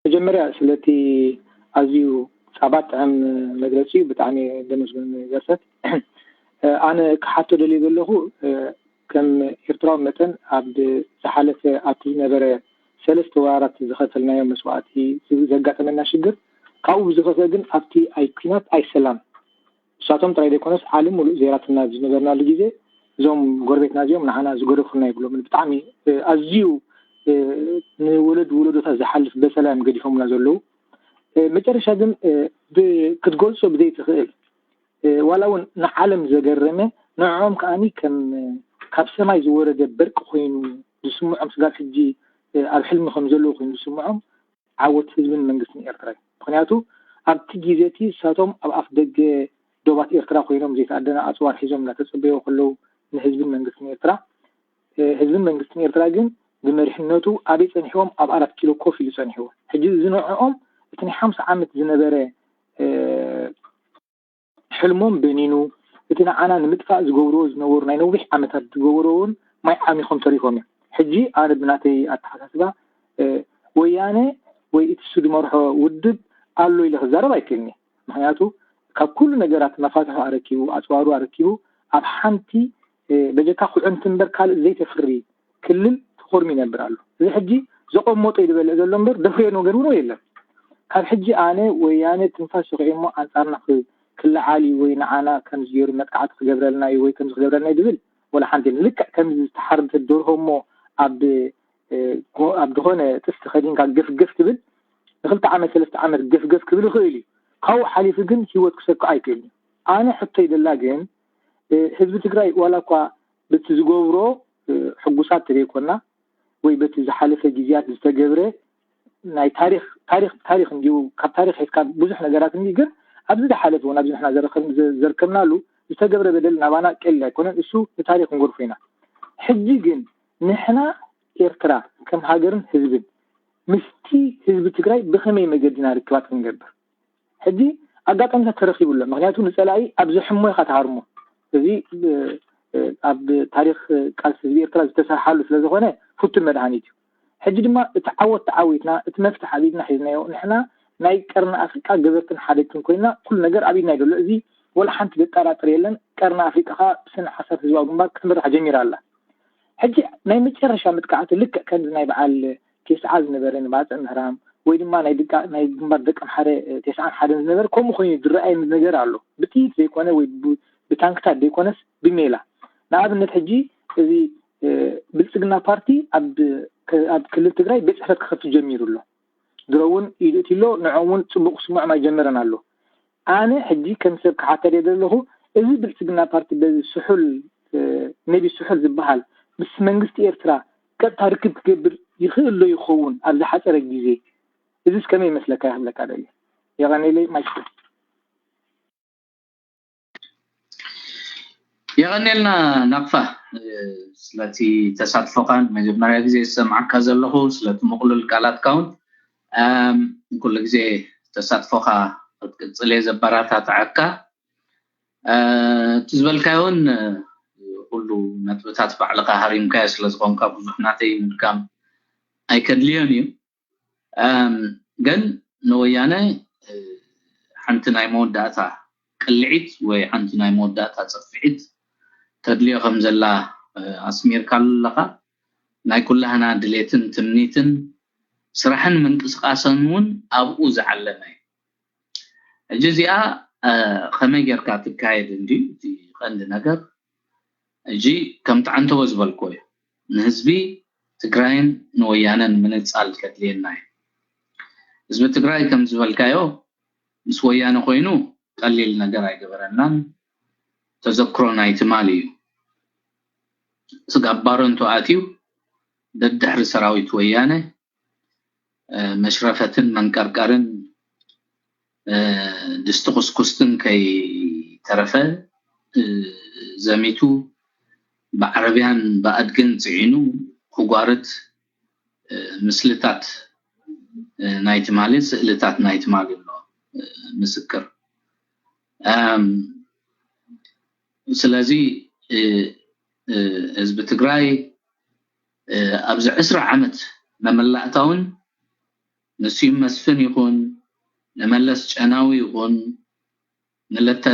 መጀመርያ ስለቲ ኣዝዩ ጻባ ጥዕም መግለጺ እዩ። ብጣዕሚ ደመስግን ገርሰት። ኣነ ክሓቶ ደልየ ዘለኹ ከም ኤርትራዊ መጠን ኣብ ዝሓለፈ ኣብቲ ዝነበረ ሰለስተ ወራራት ዝኸፈልናዮ መስዋእቲ ዘጋጠመና ሽግር ካብኡ ብዝኸፈ ግን ኣብቲ ኣይ ኲናት ኣይ ሰላም እሳቶም ጥራይ ዘይኮነስ ዓለም ሙሉእ ዜራትና ዝነበርናሉ ግዜ እዞም ጎረቤትና እዚኦም ንዓና ዝገደፉና ይብሎምን ብጣዕሚ ኣዝዩ ንወለድ ወለዶታት ዝሓልፍ በሰላ እዮም ገዲፎምና ዘለዉ። መጨረሻ ግን ክትገልጾ ብዘይትኽእል ዋላ እውን ንዓለም ዘገረመ ንዕኦም ከዓኒ ከም ካብ ሰማይ ዝወረደ በርቂ ኮይኑ ዝስምዖም ስጋብ ሕጂ ኣብ ሕልሚ ከም ዘለዉ ኮይኑ ዝስምዖም ዓወት ህዝብን መንግስትን ኤርትራ እዩ። ምክንያቱ ኣብቲ ግዜ እቲ ንሳቶም ኣብ ኣፍ ደገ ዶባት ኤርትራ ኮይኖም ዘይተኣደነ ኣፅዋር ሒዞም እናተፀበይዎ ከለዉ ንህዝብን መንግስትን ኤርትራ ህዝብን መንግስትን ኤርትራ ግን ብመሪሕነቱ ኣበይ ፀኒሕዎም ኣብ ኣራት ኪሎ ኮፍ ኢሉ ፀኒሕዎ። ሕጂ እዚ ንዕኦም እቲ ናይ ሓምሳ ዓመት ዝነበረ ሕልሞም በኒኑ እቲ ንዓና ንምጥፋእ ዝገብርዎ ዝነበሩ ናይ ነዊሕ ዓመታት ዝገበርዎ እውን ማይ ዓሚኾም ተሪፎም እዮም። ሕጂ ኣነ ብናተይ ኣተሓሳስባ ወያነ ወይ እቲ እሱ ዝመርሖ ውድብ ኣሎ ኢለ ክዛረብ ኣይክእልኒ። ምክንያቱ ካብ ኩሉ ነገራት መፋትሑ ኣረኪቡ ኣፅዋሩ ኣረኪቡ ኣብ ሓንቲ በጀካ ኩዕንቲ እምበር ካልእ ዘይተፍሪ ክልል ተኾርሚ ይነብር ኣሎ። እዚ ሕጂ ዘቐመጦ እዩ ዝበልዕ ዘሎ እምበር ደፍርዮ ነገር እውን የለን። ካብ ሕጂ ኣነ ወያነ ትንፋስ ይኽእሞ ኣንፃርና ክለዓል እዩ ወይ ንዓና ከምዚ ገይሩ መጥቃዕቲ ክገብረልና እዩ ወይ ከምዚ ክገብረልና እዩ ዝብል ወላ ሓንቲ የለን። ልክዕ ከምዚ ዝተሓርደት ደርሆ እሞ ኣብ ኣብ ዝኾነ ጥስቲ ከዲንካ ገፍገፍ ትብል ንክልተ ዓመት ሰለስተ ዓመት ገፍገፍ ክብል ይኽእል እዩ። ካብኡ ሓሊፉ ግን ህይወት ክሰክዖ ኣይክእልን እዩ። ኣነ ሕቶይ ደላ ግን ህዝቢ ትግራይ ዋላ እኳ በቲ ዝገብሮ ሕጉሳት ተዘይኮና ወይ በቲ ዝሓለፈ ግዜያት ዝተገብረ ናይ ታሪክ ታሪክ ታሪክ እንዲሁ ካብ ታሪክ ሒዝካ ብዙሕ ነገራት እንዲ ግን ኣብዚ ዝሓለፈ እውን ኣብዚ ንሕና ዘረከብናሉ ዝተገብረ በደል ናባና ቀሊል ኣይኮነን። እሱ ንታሪክ ክንገርፎ ኢና። ሕጂ ግን ንሕና ኤርትራ ከም ሃገርን ህዝብን ምስቲ ህዝቢ ትግራይ ብኸመይ መገዲና ርክባት ክንገብር ሕጂ ኣጋጣሚታት ተረኪቡ ኣሎ። ምክንያቱ ንፀላኢ ኣብ ዘሕሞ ኢካ ትሃርሞ። እዚ ኣብ ታሪክ ቃልሲ ህዝቢ ኤርትራ ዝተሰርሓሉ ስለዝኮነ ፍቱን መድሃኒት እዩ። ሕጂ ድማ እቲ ዓወት ተዓዊትና እቲ መፍትሕ ኣብ ኢድና ሒዝናዮ ንሕና ናይ ቀርኒ ኣፍሪቃ ገበርትን ሓደግትን ኮይና ኩሉ ነገር ኣብ ኢድና እዩ ዘሎ። እዚ ወላ ሓንቲ ዘጠራጥር የለን። ቀርኒ ኣፍሪቃ ከ ብስነ ሓሳብ ህዝባዊ ግንባር ክትምራሕ ጀሚራ ኣላ። ሕጂ ናይ መጨረሻ መጥቃዕቲ ልክዕ ከምዚ ናይ በዓል ቴስዓ ዝነበረ ንባፅዕ ምህራም ወይ ድማ ናይ ድቃ ናይ ግንባር ደቂ ኣምሓረ ቴስዓን ሓደን ዝነበረ ከምኡ ኮይኑ ዝረኣየኒ ነገር ኣሎ። ብጥይት ዘይኮነ ወይ ብታንክታት ዘይኮነስ ብሜላ ንኣብነት ሕጂ እዚ ብልፅግና ፓርቲ ኣብ ክልል ትግራይ ቤት ፅሕፈት ክኸፍት ጀሚሩ ኣሎ። ድሮ እውን ኢዱ እቲ ኣሎ ንዕኦም እውን ፅቡቅ ክስምዖም ኣይጀመረን ኣሎ። ኣነ ሕጂ ከም ሰብ ክሓተደ ዘለኹ እዚ ብልፅግና ፓርቲ በዚ ስሑል ነቢ ስሑል ዝበሃል ምስ መንግስቲ ኤርትራ ቀጥታ ርክብ ክገብር ይኽእል ዶ ይኸውን ኣብ ዝሓፀረ ግዜ? እዚስ ከመይ ይመስለካ ይኽብለካ ደሊ የቐኔለይ ማይክል። የቐኔልና ናቕፋ ስለቲ ተሳትፎኻን መጀመርያ ግዜ ዝሰምዓካ ዘለኹ ስለቲ ምቕሉል ቃላትካ እውን ኩሉ ግዜ ተሳትፎኻ ክትቅፅል እየ ዘበረታትዓካ። እቲ ዝበልካዮ እውን ኩሉ ነጥብታት ባዕልኻ ሃሪምካዮ ስለዝኾንካ ብዙሕ ናተይ ምድጋም ኣይከድልዮን እዩ። ግን ንወያነ ሓንቲ ናይ መወዳእታ ቅልዒት ወይ ሓንቲ ናይ መወዳእታ ፅፍዒት ተድልዮ ከም ዘላ ኣስሚርካሉ ኣለኻ። ናይ ኩላህና ድሌትን ትምኒትን ስራሕን ምንቅስቃስን እውን ኣብኡ ዝዓለመ እዩ። ሕጂ እዚኣ ከመይ ጌርካ ትካየድ እንድዩ እቲ ቀንዲ ነገር። ሕጂ ከምቲ ዓንተወ ዝበልክዎ እዩ፣ ንህዝቢ ትግራይን ንወያነን ምንጻል ከድልየና እዩ። ህዝቢ ትግራይ ከም ዝበልካዮ ምስ ወያነ ኮይኑ ቀሊል ነገር ኣይገበረናን። ተዘክሮ ናይ ትማሊ እዩ። ስጋብ ባረንቱ ኣትዩ ደድሕሪ ሰራዊት ወያነ መሽረፈትን መንቀርቀርን ድስቲ ኩስኩስትን ከይተረፈ ዘሚቱ ብዓረብያን ብኣድግን ፅዒኑ ክጓርት ምስልታት ናይ ትማሊ ስእልታት ናይ ትማሊ ኣሎ ምስክር። ስለዚ ህዝቢ ትግራይ ኣብዚ ዕስራ ዓመት መመላእታ እውን ንስዩም መስፍን ይኹን፣ ንመለስ ጨናዊ ይኹን፣ ንለተ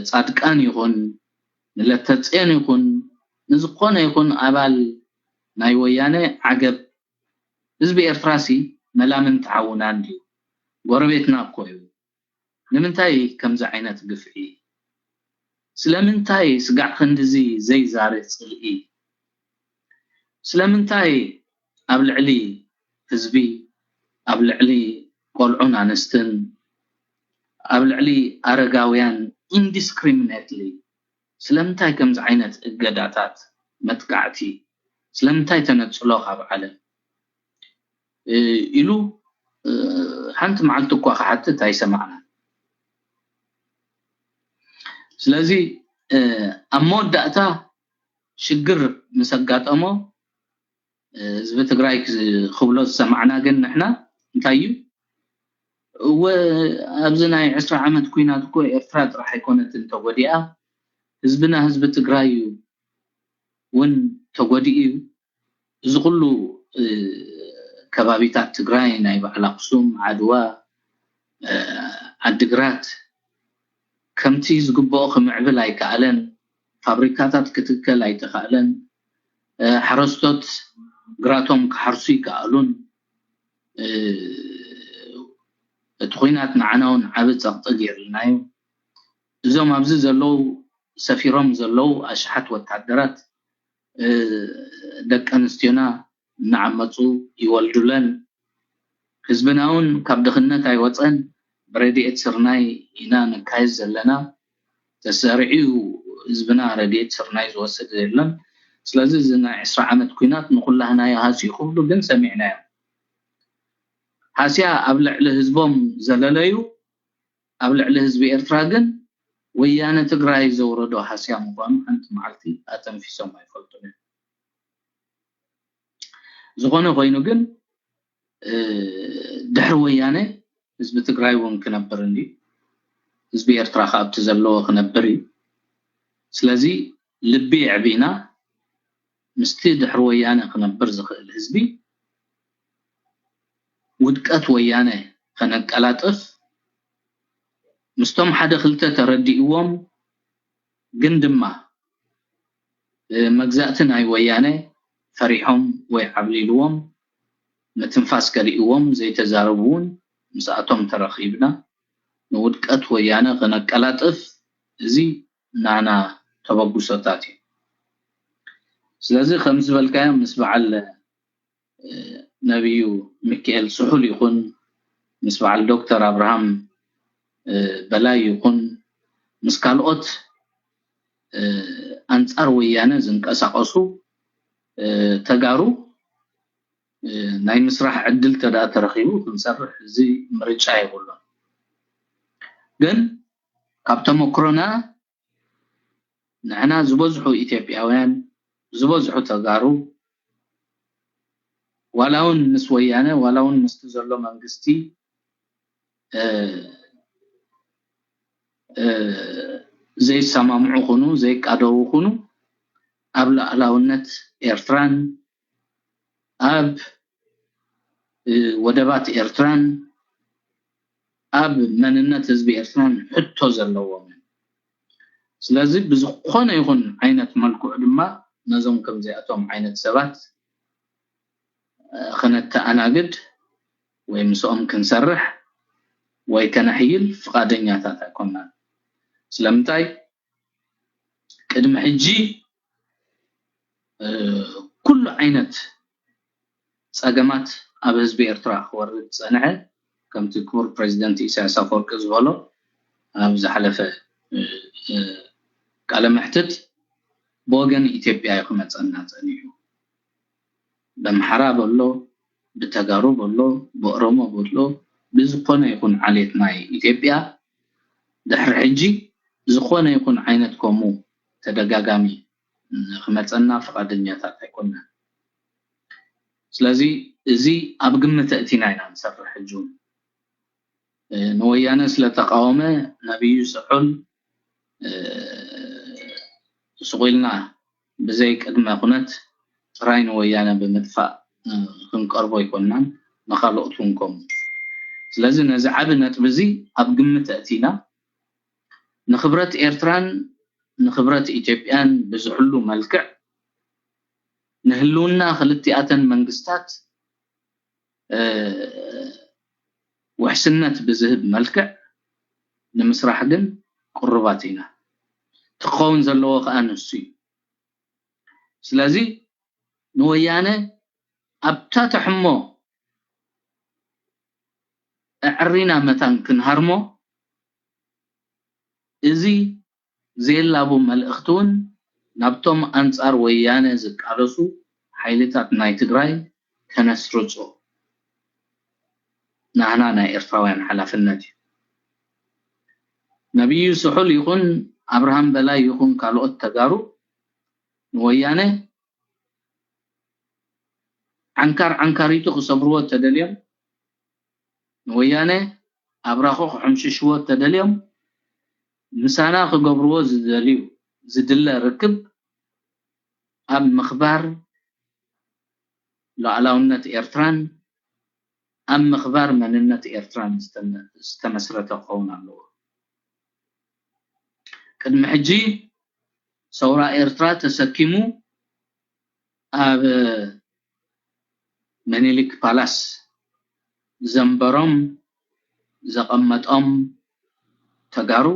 ጻድቃን ይኹን፣ ንለተ ጽዮን ይኹን፣ ንዝኾነ ይኹን ኣባል ናይ ወያነ ዓገብ። ህዝቢ ኤርትራሲ መላምን ተዓውናን ድዩ? ጎረቤትና እኮ እዩ። ንምንታይ ከምዚ ዓይነት ግፍዒ? ስለምንታይ ስጋዕ ክንድዚ ዘይዛሪ ጽልኢ? ስለምንታይ ኣብ ልዕሊ ህዝቢ፣ ኣብ ልዕሊ ቆልዑን ኣንስትን፣ ኣብ ልዕሊ ኣረጋውያን indiscriminately ስለምንታይ ከምዚ ዓይነት እገዳታት፣ መጥቃዕቲ፣ ስለምንታይ ተነጽሎ ካብ ዓለም ኢሉ ሓንቲ መዓልቲ እኳ ክሓትት ኣይሰማዕናን። ስለዚ ኣብ መወዳእታ ሽግር ምስ ኣጋጠሞ ህዝቢ ትግራይ ክብሎ ዝሰማዕና ግን ንሕና እንታይ እዩ? እወ ኣብዚ ናይ ዕስራ ዓመት ኩናት እኮ ኤርትራ ጥራሕ ኣይኮነትን ተጎዲኣ፣ ህዝብና ህዝቢ ትግራይ እዩ እውን ተጎዲኡ እዩ። እዚ ኩሉ ከባቢታት ትግራይ ናይ በዓል ኣክሱም፣ ዓድዋ፣ ዓድግራት ከምቲ ዝግብኦ ክምዕብል ኣይከኣለን። ፋብሪካታት ክትከል ኣይተኻእለን። ሓረስቶት ግራቶም ክሓርሱ ይከኣሉን። እቲ ኩናት ንዓና እውን ዓቢ ጸቕጢ ገይርልና እዩ። እዞም ኣብዚ ዘለዉ ሰፊሮም ዘለዉ ኣሽሓት ወታደራት ደቂ ኣንስትዮና እናዓመፁ ይወልዱለን። ህዝብና እውን ካብ ድኽነት ኣይወፀን። ብረድኤት ስርናይ ኢና ነካይድ ዘለና። ተሰሪዑ ህዝብና ረድኤት ስርናይ ዝወሰደ የለን። ስለዚ እዚ ናይ ዕስራ ዓመት ኩናት ንኩላህና ይሃስዩ ክብሉ ግን ሰሚዕናዮም። ሃስያ ኣብ ልዕሊ ህዝቦም ዘለለዩ ኣብ ልዕሊ ህዝቢ ኤርትራ ግን ወያነ ትግራይ ዘውረዶ ሃስያ ምዃኑ ሓንቲ መዓልቲ ኣተንፊሶም ኣይፈልጡን እዮም። ዝኾነ ኮይኑ ግን ድሕሪ ወያነ ህዝቢ ትግራይ እውን ክነብር እንዲ ህዝቢ ኤርትራ ከኣ ኣብቲ ዘለዎ ክነብር እዩ። ስለዚ ልቢ የዕቢና ምስቲ ድሕሪ ወያነ ክነብር ዝኽእል ህዝቢ ውድቀት ወያነ ከነቀላጥፍ ምስቶም ሓደ ክልተ ተረዲእዎም ግን ድማ መግዛእቲ ናይ ወያነ ፈሪሖም ወይ ዓብሊልዎም ምትንፋስ ከሊእዎም ዘይተዛረቡ እውን ምስኣቶም ተረኺብና ንውድቀት ወያነ ከነቀላጥፍ እዚ ናና ተበግሶታት እዩ። ስለዚ ከም ዝበልካዮ ምስ በዓል ነቢዩ ሚካኤል ስሑል ይኹን ምስ በዓል ዶክተር ኣብርሃም በላይ ይኹን ምስ ካልኦት ኣንጻር ወያነ ዝንቀሳቐሱ ተጋሩ ናይ ምስራሕ ዕድል ተዳ ተረኺቡ ክንሰርሕ እዚ ምርጫ የብሉን። ግን ካብ ተመክሮና ንሕና ዝበዝሑ ኢትዮጵያውያን ዝበዝሑ ተጋሩ ዋላ እውን ምስ ወያነ ዋላ እውን ምስቲ ዘሎ መንግስቲ ዘይሰማምዑ ኩኑ ዘይቃደዉ ኩኑ ኣብ ላዕላውነት ኤርትራን ኣብ ወደባት ኤርትራን ኣብ መንነት ህዝቢ ኤርትራን ሕቶ ዘለዎም ስለዚ ብዝኾነ ይኹን ዓይነት መልክዑ ድማ ነዞም ከምዚኣቶም ዓይነት ሰባት ክነተኣናግድ ወይ ምስኦም ክንሰርሕ ወይ ከነሕይል ፍቓደኛታት ኣይኮናን። ስለምንታይ ቅድሚ ሕጂ ኩሉ ዓይነት ጸገማት ኣብ ህዝቢ ኤርትራ ክወርድ ዝጸንሐ ከምቲ ክቡር ፕሬዚደንት ኢሳያስ ኣፈወርቂ ዝበሎ ኣብ ዝሓለፈ ቃለ መሕትት ብወገን ኢትዮጵያ እዩ ክመጸና ጸኒሑ። በምሓራ በሎ ብተጋሩ በሎ ብኦሮሞ በሎ ብዝኾነ ይኹን ዓሌት ናይ ኢትዮጵያ ድሕሪ ሕጂ ዝኾነ ይኹን ዓይነት ከምኡ ተደጋጋሚ ክመፀና ፍቓደኛታት ኣይኮንናን። ስለዚ እዚ ኣብ ግምት ኣእቲና ኢና ንሰርሕ። ሕጂ እውን ንወያነ ስለተቃወመ ነብዩ ስሑል ስቑ ኢልና ብዘይ ቅድመ ኩነት ጥራይ ንወያነ ብምጥፋእ ክንቀርቦ ኣይኮንናን፣ ንኻልኦት እውን ከምኡ። ስለዚ ነዚ ዓቢ ነጥቢ እዚ ኣብ ግምት ኣእቲና ንክብረት ኤርትራን ንክብረት ኢትዮጵያን ብዝሕሉ መልክዕ ንህልውና ክልቲኣተን መንግስታት ውሕስነት ብዝህብ መልክዕ ንምስራሕ ግን ቅሩባት ኢና። ትኸውን ዘለዎ ከዓ ንሱ እዩ። ስለዚ ንወያነ ኣብታ ተሕሞ ኣዕሪና መታን ክንሃርሞ፣ እዚ ዘየላቡ መልእኽቲ እውን ናብቶም ኣንጻር ወያነ ዝቃለሱ ሓይልታት ናይ ትግራይ ከነስርጾ ናህና ናይ ኤርትራውያን ሓላፍነት እዩ። ነቢዩ ስሑል ይኹን ኣብርሃም በላይ ይኹን ካልኦት ተጋሩ ንወያነ ዓንካር ዓንካሪቱ ክሰብርዎ ተደልዮም፣ ንወያነ ኣብራኹ ክሕምሽሽዎ ተደልዮም፣ ምሳና ክገብርዎ ዝደልዩ ዝድለ ርክብ ኣብ ምኽባር ሉዓላውነት ኤርትራን ኣብ ምኽባር መንነት ኤርትራን ዝተመስረተ ክኸውን ኣለዎ። ቅድሚ ሕጂ ሰውራ ኤርትራ ተሰኪሙ ኣብ መኒሊክ ፓላስ ዘንበሮም ዘቐመጦም ተጋሩ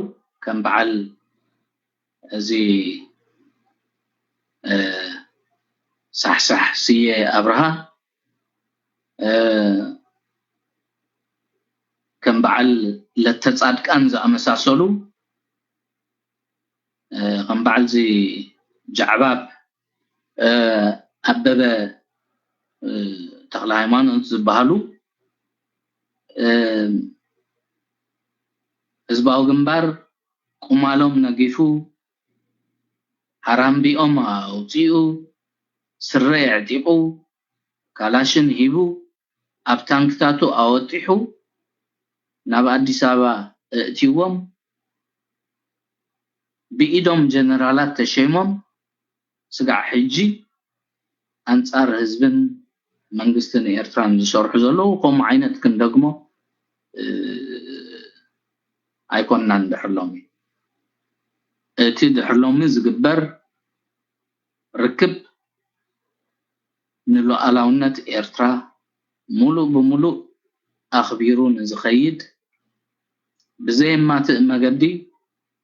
ከም በዓል እዚ ሳሕሳሕ ስየ ኣብርሃ፣ ከም በዓል ለተጻድቃን ዝኣመሳሰሉ፣ ከም በዓል እዚ ጃዕባብ ኣበበ ተክለ ሃይማኖት ዝበሃሉ ህዝባዊ ግንባር ቁማሎም ነጊፉ፣ ሃራምቢኦም ኣውፂኡ፣ ስረ ኣዕጢቑ፣ ካላሽን ሂቡ፣ ኣብ ታንክታቱ ኣወጢሑ ናብ ኣዲስ ኣበባ ኣእትይዎም፣ ብኢዶም ጀነራላት ተሸይሞም፣ ስጋዕ ሕጂ ኣንጻር ህዝብን መንግስትን ኤርትራን ዝሰርሑ ዘለዉ ከምኡ ዓይነት ክንደግሞ ኣይኮንናን። ድሕር ሎሚ እቲ ድሕር ሎሚ ዝግበር ርክብ ንሉዓላውነት ኤርትራ ሙሉእ ብሙሉእ ኣኽቢሩ ንዝኸይድ፣ ብዘየማትእ መገዲ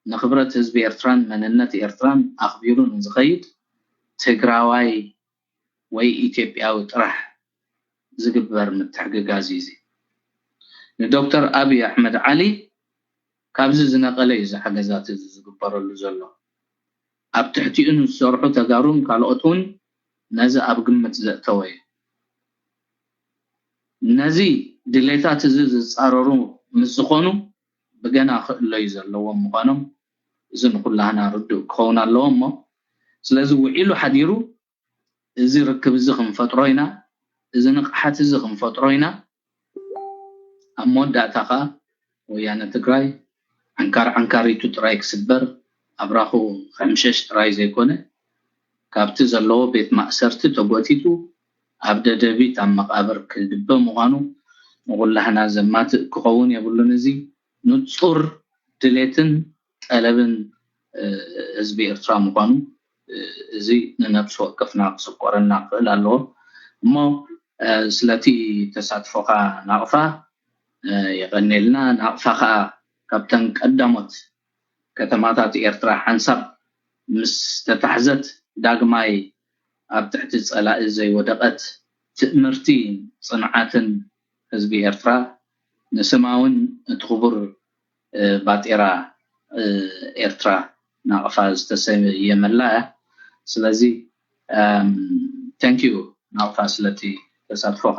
ንኽብረት ህዝቢ ኤርትራን መንነት ኤርትራን ኣኽቢሩ ንዝኸይድ ትግራዋይ ወይ ኢትዮጵያዊ ጥራሕ ዝግበር ምትሕግጋዝ እዩ። ንዶክተር ኣብይ ኣሕመድ ዓሊ ካብዚ ዝነቐለ እዩ እዚ ሓገዛት እዚ ዝግበረሉ ዘሎ። ኣብ ትሕቲኡ ንዝሰርሑ ተጋሩን ካልኦት እውን ነዚ ኣብ ግምት ዘእተወ እዩ። ነዚ ድሌታት እዚ ዝፃረሩ ምስ ዝኾኑ ብገና ክእለዩ ዘለዎም ምዃኖም እዚ ንኩላህና ርዱእ ክኸውን ኣለዎ። እሞ ስለዚ ውዒሉ ሓዲሩ እዚ ርክብ እዚ ክንፈጥሮ ኢና፣ እዚ ንቕሓት እዚ ክንፈጥሮ ኢና። ኣብ መወዳእታ ከዓ ወያነ ትግራይ ዓንካር ዓንካሪቱ ጥራይ ክስበር ኣብራኹ ክሕምሸሽ ጥራይ ዘይኮነ ካብቲ ዘለዎ ቤት ማእሰርቲ ተጎቲቱ ኣብ ደደቢት ኣብ መቃብር ክድበ ምዃኑ ንኩላህና ዘማትእ ክኸውን የብሉን። እዚ ንፁር ድሌትን ጠለብን ህዝቢ ኤርትራ ምዃኑ እዚ ንነብሲ ወከፍና ክስቆረና ክኽእል ኣለዎ። እሞ ስለቲ ተሳትፎኻ ናቕፋ የቐኔልና። ናቕፋ ከዓ ካብተን ቀዳሞት ከተማታት ኤርትራ ሓንሳብ ምስ ተታሕዘት ዳግማይ ኣብ ትሕቲ ጸላኢ ዘይወደቐት ትእምርቲ ጽንዓትን ህዝቢ ኤርትራ ንስማ እውን እቲ ክቡር ባጤራ ኤርትራ ናቕፋ ዝተሰየመላ እያ። ስለዚ thank you ናቕፋ ስለቲ ተሳትፎኻ።